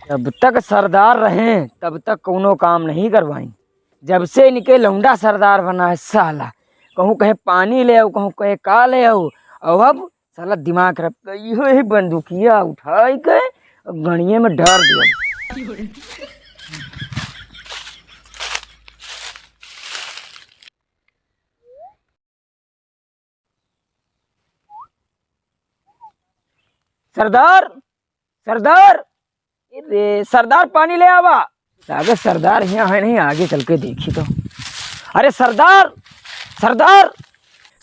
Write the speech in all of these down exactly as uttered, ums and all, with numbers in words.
जब तक सरदार रहे, तब तक कौनो काम नहीं करवाई। जब से इनके लौंडा सरदार बना है साला, कहूँ कहे पानी ले आओ, कहूँ कहे का ले आओ, और अब साला दिमाग खराब कर, इहो यही बंदूकिया उठाई के गणिये में डार दिया। सरदार, सरदार, अरे सरदार, पानी ले आवा। अबे सरदार यहाँ है नहीं, आगे चल के देखी तो। अरे सरदार, सरदार,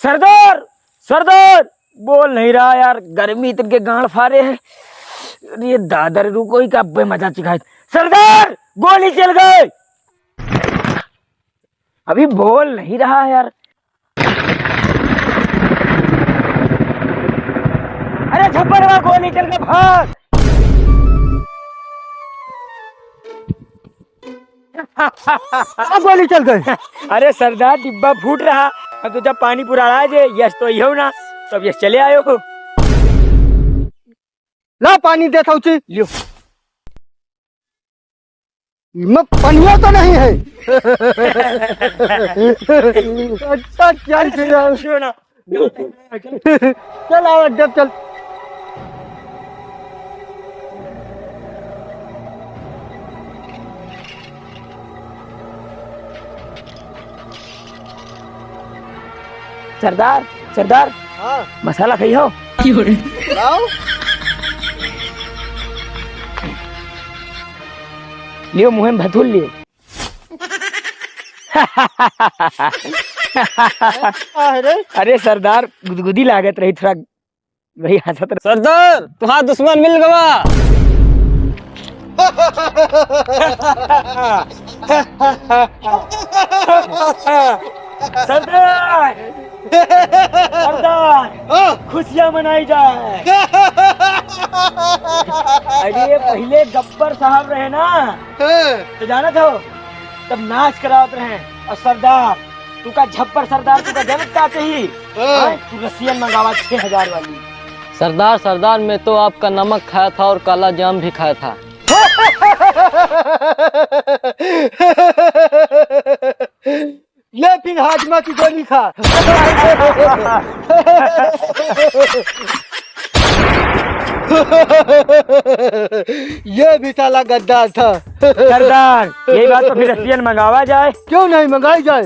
सरदार, सरदार, बोल नहीं रहा यार, गर्मी इतन के गांड फारे है। अरे दादा रे, रुको ही का, अब्बे मजा चिखाए। सरदार, गोली चल गई। अभी बोल नहीं रहा यार। अरे छप्पर में गोली चल के भाग। अब गोली चल गई। अरे सरदार, डिब्बा फूट रहा। अब तो जब पानी पूरा आ जाए, यश तो यहो ना, तब यश चले आयो हो। ला पानी देता हूँ ची। लियो। इमे पनिया तो नहीं है। अच्छा, चल, चल। सुनो ना। चल, आओ, जब चल। सरदार, सरदार, हाँ। मसाला खाई हो? लाओ। लियो, मुँह में भथुल लियो। अरे? अरे सरदार, गुदगुदी लागत रही थोड़ा, वही हंसत रहे। सरदार, तुहार दुश्मन मिल गवा। सरदार, सरदार, हाँ। खुशियाँ मनाई जाए। अरे पहले गब्बर साहब रहे ना, हाँ। तो जानत हो, तब नाच करावत रहे। और सरदार, तू का झब्बर सरदार, तू का जनत का चाहिए? हाँ। हाँ, तू रसियन मंगावा छह हजार वाली। सरदार, सरदार, मैं तो आपका नमक खाया था और काला जाम भी खाया था। ले फिर हाजमा की गोली खा। ये भी साला गद्दार था। सरदार, यही बात तो फिर रसियन मंगावा जाए। क्यों नहीं मंगाई जाए?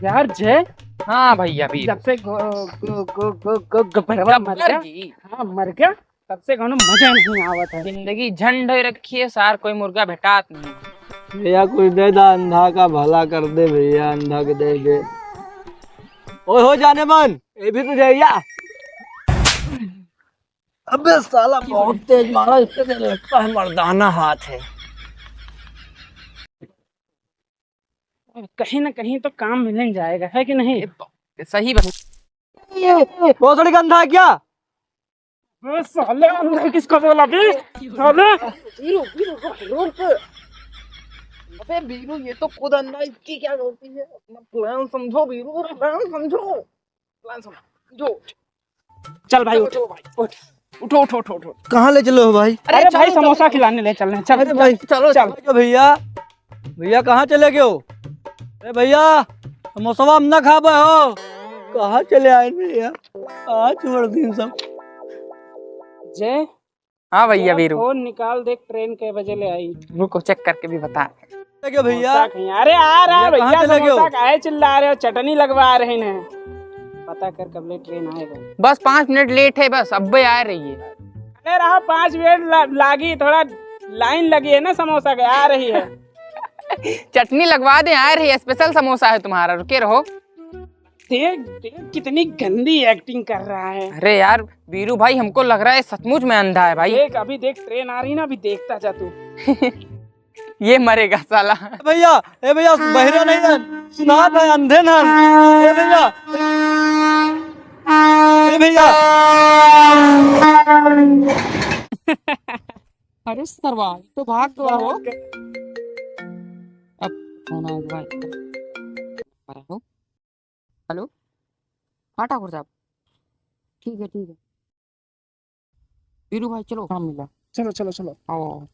यार जय, हाँ भैया वीर। जब से गो-, गो-, गो-, गो-, गो-, गब्बर मर गब्बर गया। जी। हाँ, मर गया, तब से कौनो मजा नहीं आवत है। जिंदगी झंड हो रखी है सार, कोई मुर्गा भेटात नहीं। भैया कुछ दे दा, अंधा का भला कर दे भैया, अंधा के दे दे। ओए हो जाने मन, ये भी तो दे भैया। अबे साला बहुत तेज मारा, इससे तो लगता है मर्दाना हाथ है। कहीं ना कहीं तो काम मिल जाएगा, है कि नहीं? ये ब-, सही बात। ये, ये, भोसड़ी का अंधा है क्या? अबे साले, अंधा किसको बोला बे? साले। बीरू, बीरू, रोड, रोड पे। अबे बीरू, ये तो खुद अंधा है, इसकी क्या गलती है? अपना प्लान समझो बीरू, प्लान समझो। प्लान समझो। चल भाई, उठ। चलो भाई, उठ। उठो, उठो, उठो, उठो। कहाँ ले चलो हो भाई? अरे अरे भाई, चलो, समोसा चलो। खिलाने ले चल रहे हैं, चल, अरे चल, भाई, चलो, चल। चलो भैया। भैया, कहाँ चले गए हो? अरे भैया, समोसवा हम ना खाबे हो। कहाँ चले आए भैया? कहाँ छोड़ दी सब? जय, हाँ भैया तेरा वीरू। फोन निकाल, देख ट्रेन कै बजे ले आई। रुको, चेक करके भी बता। लगे भैया? समोसा खाइए। अरे आ रहा भैया, भैया, कहाँ चले गए हो? समोसा काहे चिल्ला रहे हो? चटनी लगवा रहे हैं। पता कर कब ले ट्रेन आएगा। बस पाँच मिनट लेट है, बस अब्बे आ रही है। अरे रहा, पाँच मिनट ला-, लागी, थोड़ा लाइन लगी है ना समोसा के, आ रही है। चटनी लगवा दे, आ रही है, स्पेशल समोसा है तुम्हारा, रुके रहो। देख, देख कितनी गंदी एक्टिंग कर रहा है। अरे यार वीरू भाई, हमको लग रहा है सचमुच में अंधा है भाई। देख, अभी देख ट्रेन आ रही ना, अभी देखता जा तू। ये मरेगा साला। भैया, ए भैया, बहिरा नहीं है, सुनात है, अंधे ना। ए भैया, ए भैया। अरे सरवा, ये तो भाग गवा हो। अब फोन आया भाई। हेलो, हाँ ठाकुर साहब, ठीक है, ठीक है। बीरू भाई, चलो, काम मिला। चलो, चलो, चलो। आओ।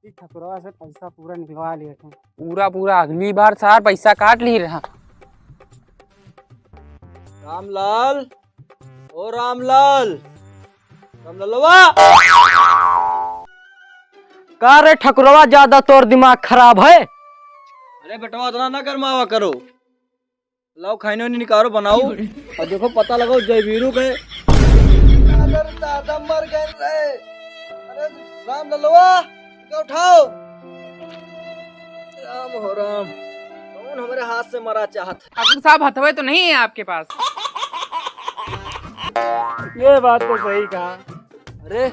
ई ठकुरवा से पैसा पूरा निकलवा लिए थे। पूरा, पूरा, अगली बार सार पैसा काट ली रहा। रामलाल, ओ रामलाल, रामललवा। का रे ठकुरवा, ज्यादा तोर दिमाग खराब है? अरे बेटवा, उतना ना गरमावा करो। लाओ, खाइनो नहीं निकालो, बनाओ। और देखो, पता लगाओ, जय बीरू के। अरे दादा, मर गए रे। अरे राम ललवा, इनका उठाओ। राम हो राम, कौन हमारे हाथ से मरा चाहत है? ठाकुर साहब, हथवे तो नहीं है आपके पास। ये बात तो सही कहा। अरे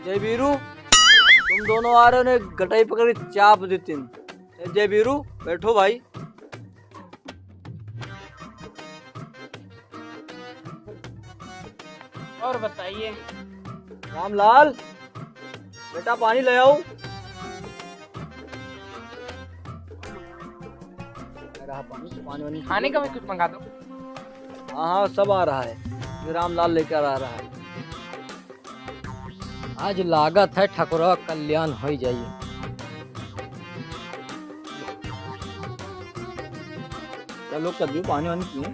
जय बीरू, तुम दोनों आ रहे हो ने, गटाई पकड़ के चाप देती। ए जय बीरू, बैठो भाई। और बताइए। रामलाल, बेटा पानी ले आओ। रहा पानी, पानी वानी खाने का भी कुछ मंगा दो। हाँ, हाँ, सब आ रहा है, ये रामलाल लेकर आ रहा है। आज लागत है ठकुरवा कल्याण होइ जाई। चलो, कभी पानी वानी पीऊं।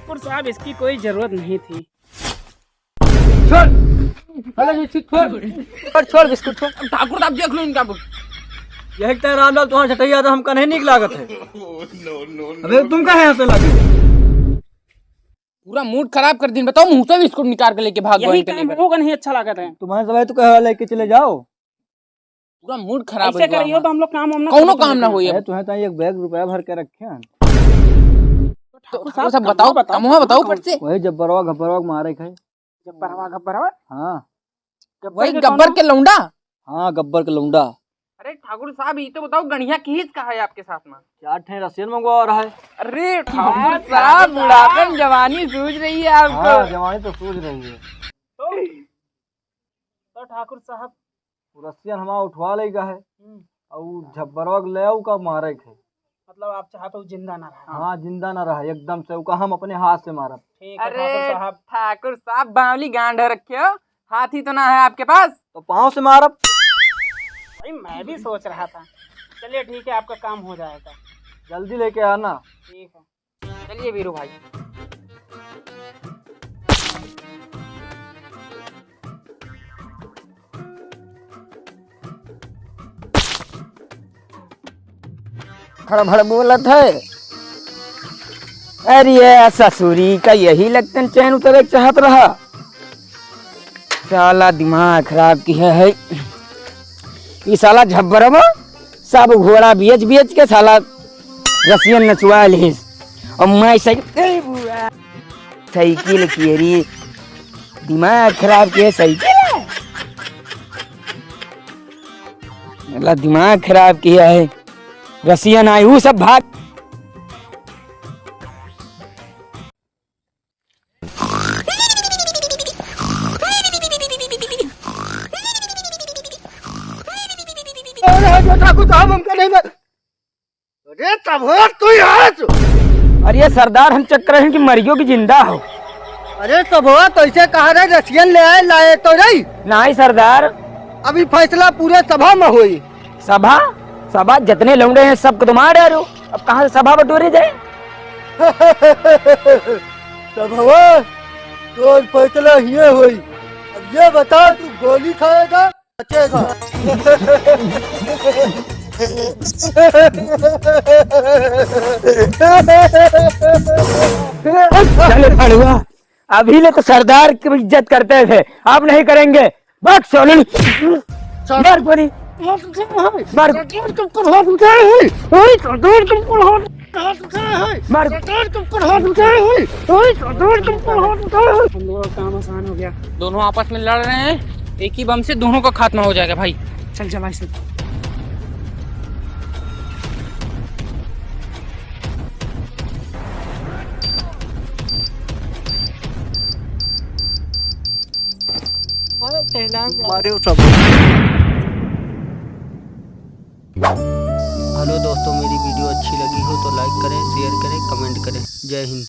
ठाकुर साहब, इसकी कोई जरूरत नहीं थी। छोड़, अरे ये चीज छोड़। छोड़, छोड़ बिस्कुट, छोड़। अब ठाकुर साहब देख लो इनका। यही तो रामलाल, तुम्हारा झटैया तो हमका नहीं नीक लागत है। अबे तुम काहे हंसे लगे? पूरा मूड खराब कर दिन। बताओ, मुंह से बिस्कुट निकाल के लेके भाग गए, यही काम होगा नहीं अच्छा लागत है। तुम्हारे सवाई तो कहे लेके चले जाओ। पूरा मूड खराब ऐसे हो गया करियो हमारा। तो हम लोग काम वाम ना कौनो करो काम ना तुमको। होई अब। अरे, तुम्हें तो एक बैग रुपया भर के रखे हैं। तो ठाकुर साहब, सब बताओ, बताओ, कमुआ बताओ फट से। वही जब्बरवा घब्बरवा के मारे खाए। जब्बरवा घब्बरवा? हाँ। गब्बर वही के गब्बर कौन? के लौंडा? हाँ, गब्बर के लौंडा। अरे ठाकुर साहब, ये तो बताओ, गणिया किस का है आपके साथ में? चार ठे रसियन मंगवा रहा है। अरे ठाकुर साहब, बुढ़ापे में जवानी सूझ रही है आपको। हाँ, जवानी तो सूझ रही है। तो तो ठाकुर साहब। उ रसियन हमार उठवा लेगा है। हम्म। और उ झब्बरवा के ले आऊ का मारे के। मतलब आप चाहत हो जिंदा ना रहे? हाँ, जिंदा ना रहे एकदम से, उका हम अपने हाथ से मारब। ठीक है अरे ठाकुर साहब। ठाकुर साहब, बावली गांड रखे हो, हाथी तो ना है आपके पास। तो पाँव से मारब। भाई मैं भी सोच रहा था। चलिए ठीक है, आपका काम हो जाएगा। जल्दी लेके आना। ठीक है। चलिए बीरू भाई। खड़बड़ बोलत है। अरे ये ससुरी का यही लगतन चैन उतरे के चाहत रहा। साला दिमाग खराब किहे है। ई साला झब्बरवा सब घोड़ा बेच बेच के साला रसियन नचवा लिहिस। और मैं साइकिल, ए बुआ, साइकिल की रे, दिमाग खराब किहे साइकिल। साला दिमाग खराब किहे है। रसियन आए, ऊ सब भाग। अरे, हट, हट, ठाकुर साहब, हमका नहीं मार। अरे, तब हो तू यहाँ से। अरे सरदार, हम चेक करे हैं कि मरियो कि जिंदा हो। अरे, तब हो, तो इसे कहा रहे, रसियन ले आए, लाए तो नहीं। नहीं सरदार। अभी फैसला पूरे सभा में होई। सभा? सभा जितने लौंडे हैं, सबको तो मार डालो। अब कहाँ से सभा बटोरे जाए? सभवा, तोर फैसला हिये होई। अब ये बता, तू गोली खाएगा, बचेगा? चले फड़ुआ, अभी ले तो सरदार की इज्जत करते थे, अब नहीं करेंगे। बक सोलन। मार गोली। मार। मार। हम लोगों का काम आसान हो गया। दोनों आपस में लड़ रहे हैं, एक ही बम से दोनों का खात्मा हो जाएगा भाई। चल, चला इसे। मारे सब। हेलो दोस्तों, मेरी वीडियो अच्छी लगी हो तो like करें, share करें, comment करें। जय हिंद।